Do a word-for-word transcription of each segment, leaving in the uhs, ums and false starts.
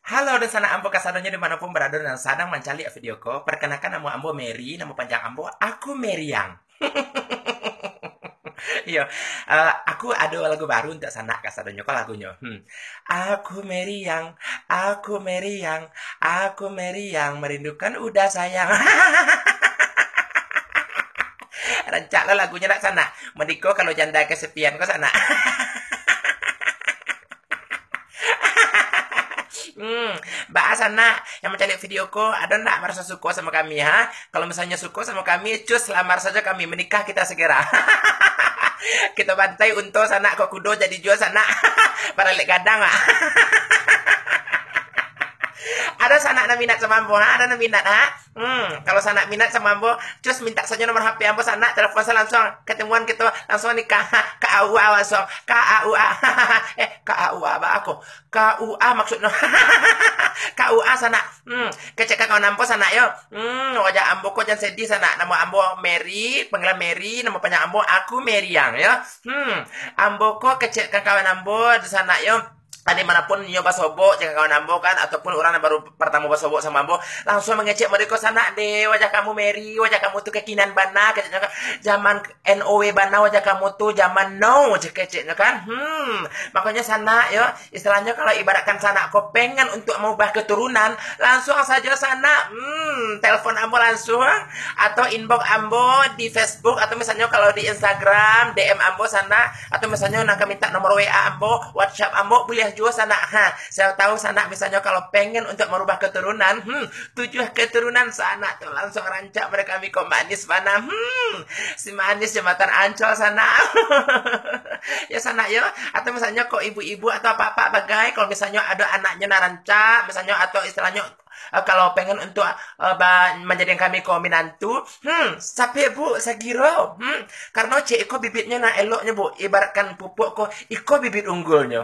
Halo, dunsanak ambo kasadonyo di mano pun barado nan sadang mancaliak video ko. Perkenalkan, namo ambo Mary, namo panjang ambo Aku Meriang. Iyo, eh, aku ado lagu baru untuak sanak kasadonyo ko lagunyo. Hmm. Aku meriang, aku meriang, aku meriang, merindukan Uda sayang. Rancak lah lagunyo nak sanak. Mandiko kalau janda kesepian ko sanak. Hmm, baa sanak yang mancaliak video ko, ado ndak maraso suko samo kami, ha? Kalau misalnyo suko samo kami, cus lamar sajo kami, menikah kita segera. Kita bantai unto sanak, kok kudo jadi juo sanak. Baralek gadang, ah. Ado sanak nan minat samo ambo, ha? Ado nan minat, ha? Hmm, kalau sanak minat samo ambo, cus mintak sajo nomor H P ambo sanak, telepon sajo langsuang, ketemuan kito, langsuang nikah. K A U A langsuang. K A U A. Eh, K A U A baa ko? K U A maksudnyo. K U A sanak. Hmm, kecek ka kawan ambo sanak yo. Hmm, wajah ambo ko jan sedih sanak. Namo ambo Mary, panggilan Mary, namo panjang ambo Aku Meriang yo. Hmm, ambo ko kecek ka kawan ambo sanak yo. Di manapun nyo basobok, cek ka kawan ambo kan, ataupun urang nan baru partamo basobok samo ambo, langsuang mangecek model ko sanak deh, wajah kamu Mary, wajah kamu tu kekinian bana, keceknyo kan, zaman N O W bana wajah kamu tu, zaman now, cek keceknyo kan. Hmm, makonyo sanak yo, istilahnyo kalau ibaratkan sanak ko pengen untuk maubah keturunan, langsuang sajo sanak, hmm, telepon ambo langsuang, atau inbox ambo di Facebook, atau misalnyo kalau di Instagram, D M ambo sanak, atau misalnyo nak minta nomor W A ambo, WhatsApp ambo, buliah juo sanak. Ha, sia tahu sanak misalnyo kalau pengen untuk merubah keturunan, hmm, tujuh keturunan sanak tu langsuang rancak pado kami ko manis bana. Hmm, si manis Jembatan Ancol sanak. Yo sanak yo, atau misalnyo kok ibu-ibu atau apak-apak bagai, kalau misalnyo ado anaknyo nan rancak, misalnyo atau istilahnyo, eh, kalau pengen untuk, eh, ba-, manjadikan kami ko minantu, hmm, sapek bu, sagiro, hmm, karano cek iko bibitnyo nan eloknyo bu, ibaratkan pupuk ko, iko bibit unggulnyo.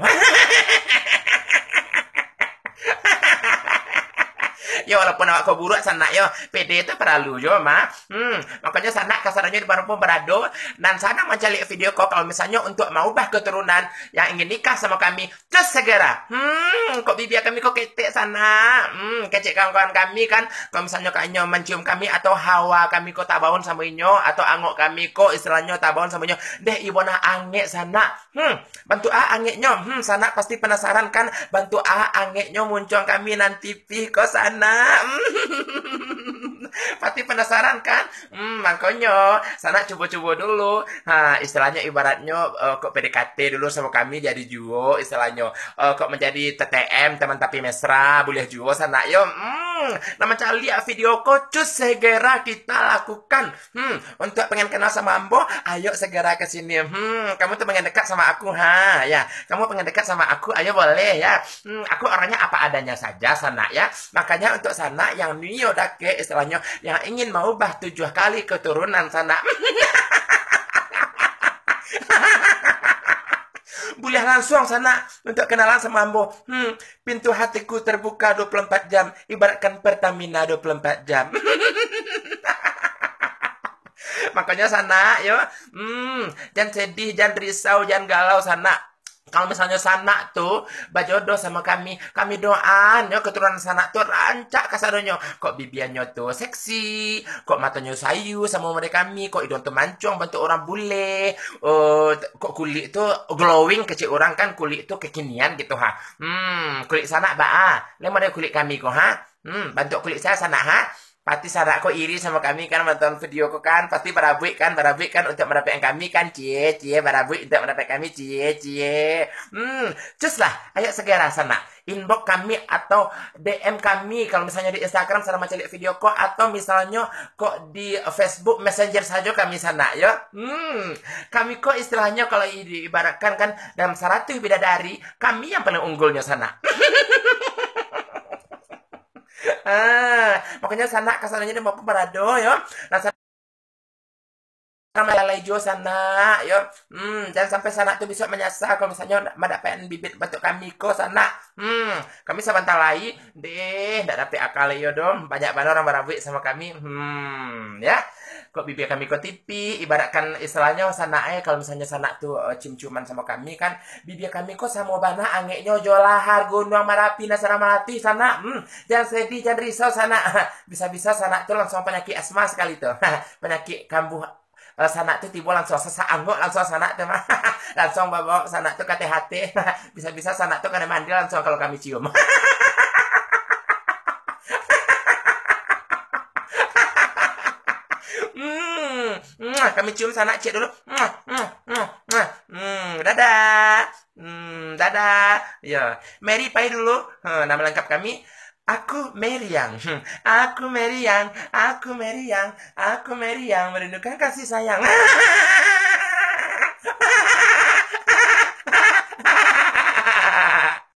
Yo, walaupun awak ko buruak sanak yo, pede tu paralu jo mah. Hmm, makonyo sanak kasadonyo di mano pun barado, nan sadang mancaliak video ko, kalau misalnyo untuk maubah keturunan yang ingin nikah samo kami, cus segera. Hmm, kok bibia kami ko ketek sanak. Hmm, kecek kawan-kawan kami kan, kalau misalnyo kak inyo mancium kami atau hawa kami ko tabaun samo inyo, atau angok kami ko istilahnyo tabaun samo inyo, deh ibo nan angek sanak. Hmm, bantuak a angeknyo. Hmm, sanak pasti penasaran kan, bantuak a angeknyo muncuang kami nan tipih ko sanak. Pasti penasaran kan? Hmm, makonyo, sanak cubo-cubo dulu. Ha, istilahnyo ibaratnyo, eh, kok P D K T dulu samo kami jadi juo, istilahnyo, eh, kok manjadi T T M, teman tapi mesra, buliah juo sanak yo. Hmm, nan mancaliak video ko, cus segera kita lakukan. Hmm, untuk pengen kenal samo ambo, ayo segera ke sini. Hmm, kamu tu pengen dekat sama aku, ha? Ya, kamu pengen dekat sama aku, ayo boleh ya. Hmm, aku orangnya apa adanya saja, sanak ya. Makanya untuk sanak yang nio dakek, istilahnyo yang ingin maubah tujuh kali keturunan sanak. Buliah langsuang sanak untuk kenalan samo ambo. Hmm, pintu hatiku terbuka dua puluh empat jam, ibaratkan Pertamina dua puluh empat jam. Makonyo sanak yo, hmm, jan sedih, jan risau, jan galau sanak. Kalau misalnyo sanak tu bajodoh samo kami, kami doaan yo keturunan sanak tu rancak kasadonyo. Kok bibianyo tu seksi, kok matonyo sayu samo model kami, kok iduang tu mancung bantuak urang bule, eh, kok kulik tu glowing, kecek urang kan kulik tu kekinian gitu ha. Hmm, kulik sanak baa, lai model kulik kami ko ha. Hmm, bantuak kulik sayo sanak ha. Pasti sanak ko iri samo kami kan, manonton video ko kan, pasti barabuik kan, barabuik kan untuk mandapekkan kami kan, cie, cie, barabuik untuk mandapekkan kami, cie, cie. Hmm, cus lah, ayo segera sanak inbox kami atau D M kami, kalau misalnyo di Instagram sadang mancaliak video ko, atau misalnyo kok di Facebook Messenger sajo kami sanak yo. Hmm, kami ko istilahnyo kalau i-, diibaratkan kan dalam saratus bidadari, kami yang paling unggulnyo sanak. Ah, makonyo sanak kasadonyo di mano pun barado yo. Nah, Lalai juo sanak, yo. Hmm, jangan sampai sanak tu bisuak manyasal kalau misalnyo mandapek bibit bantuak kami ko sanak. Hmm, kami sabanta lai, deh, ndak dapek akal yo doh. Banyak bana urang barabuik samo kami. Hmm, ya. Kok bibia kami ko tipih, ibaratkan istilahnyo sanak eh, kalau misalnyo sanak tu eh, cium-ciuman samo kami kan, bibia kami ko samo bana angeknyo jo lahar Gunuang Marapi nan sadang malatuih sanak. Hmm, jangan sedih, jangan risau sanak. Bisa-bisa sanak tu langsung panyakik asma sakali tu. Panyakik kambuh eh, sanak tu tibo langsung sasak angok langsung sanak tu mah. Langsung babaok sanak tu ka T H T. Bisa-bisa sanak tu kanai mandi langsung kalau kami cium. Hmm, hmm, kami cium sanak ciek dulu. Hmm, hmm, hmm, hmm. Hmm, dadah. Hmm, dadah. Ya, Mary pai dulu. Ha, nama lengkap kami, aku Meriang. Hmm, aku Meriang, aku Meriang, aku Meriang merindukan kasih sayang.